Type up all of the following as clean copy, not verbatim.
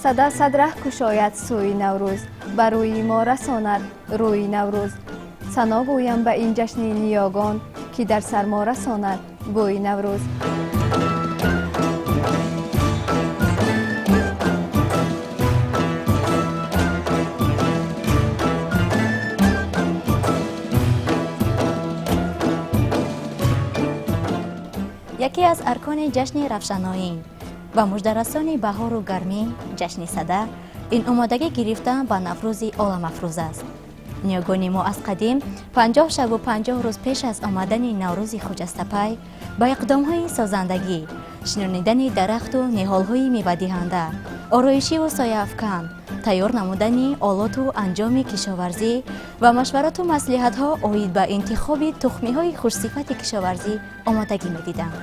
Сада сад раҳ кушояд сӯи Наврӯз, ба рӯи мо расонад рӯи Наврӯз. Сано гӯям ба ин ҷашни ниёгон, ки дар сармо расонад бӯи Наврӯз. Яке аз аркони ҷашни равшаноин ва муждарасони баҳору гармӣ, ҷашни Сада, ин омодагӣ гирифтан ба Наврӯзи оламафрӯз аст. Ниёгони мо аз қадим 50 шабу 50 рӯз пеш аз омадани Наврӯзи хуҷастапай ба иқдомҳои созандагӣ, шинонидани дарахту ниҳолҳои мевадиҳанда, ороишиву сояафкан, тайёр намудани олоту анҷоми кишоварзӣ ва машварату маслиҳатҳо оид ба интихоби тухмиҳои хушсифати кишоварзӣ омодагӣ медиданд.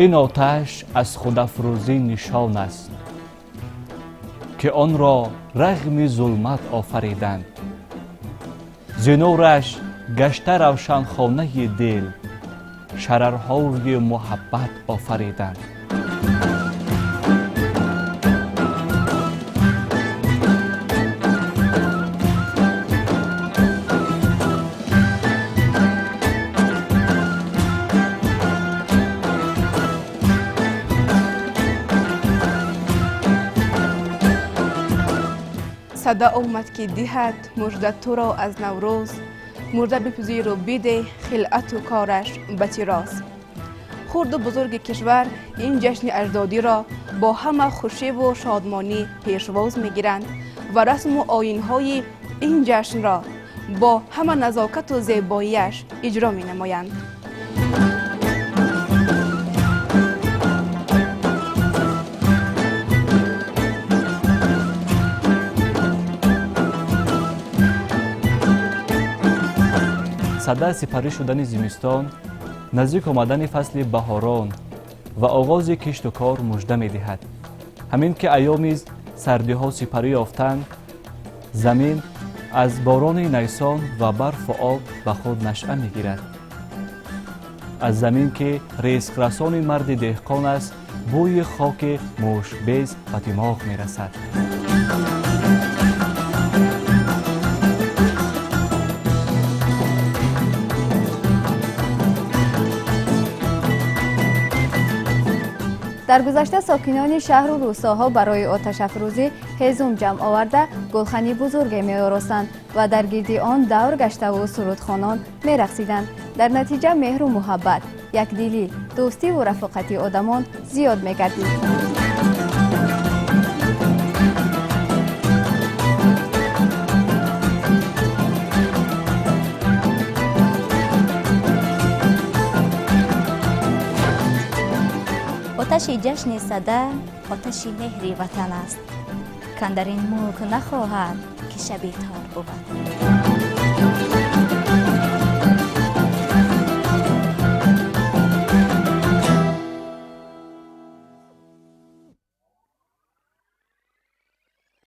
Ин оташ аз худафрӯзӣ нишон аст, ки онро рағми зулмат офариданд. Зи нураш гашта равшанхонаи дил, шарарҳои муҳаббат офариданд. Сада омад, ки диҳад мужда туро аз Наврӯз, мужда бипузиру бидеҳ хилъату кораш ба тироз. Хурду бузурги кишвар ин ҷашни аҷдодиро бо ҳама хушиву шодмонӣ пешвоз мегиранд ва расму оинҳои ин ҷашнро бо ҳама назокату зебоияш иҷро менамоянд. Сада сипарӣ шудани зимистон, наздик омадани фасли баҳорон ва оғози кишту кор мужда медиҳад. Ҳамин ки айёми сардиҳо сипарӣ ёфтанд, замин аз борони найсон ва барфу об ба худ нашъа мегирад. Аз замин, ки ризқрасони марди деҳқон аст, бӯи хоки мушкбез ба димоғ мерасад. Дар гузашта сокинони шаҳру рӯстоҳо барои оташафрӯзӣ ҳезум ҷамъ оварда, гулхани бузурге меоростанд ва дар гирди он давр гаштаву сурудхонон мерақсиданд. Дар натиҷа меҳру муҳаббат, якдилӣ, дӯстиву рафоқати одамон зиёд мегардид. Оташи ҷашни Сада оташи меҳри ватан аст, кан дар ин мулк нахоҳад, ки шаби тор бувад.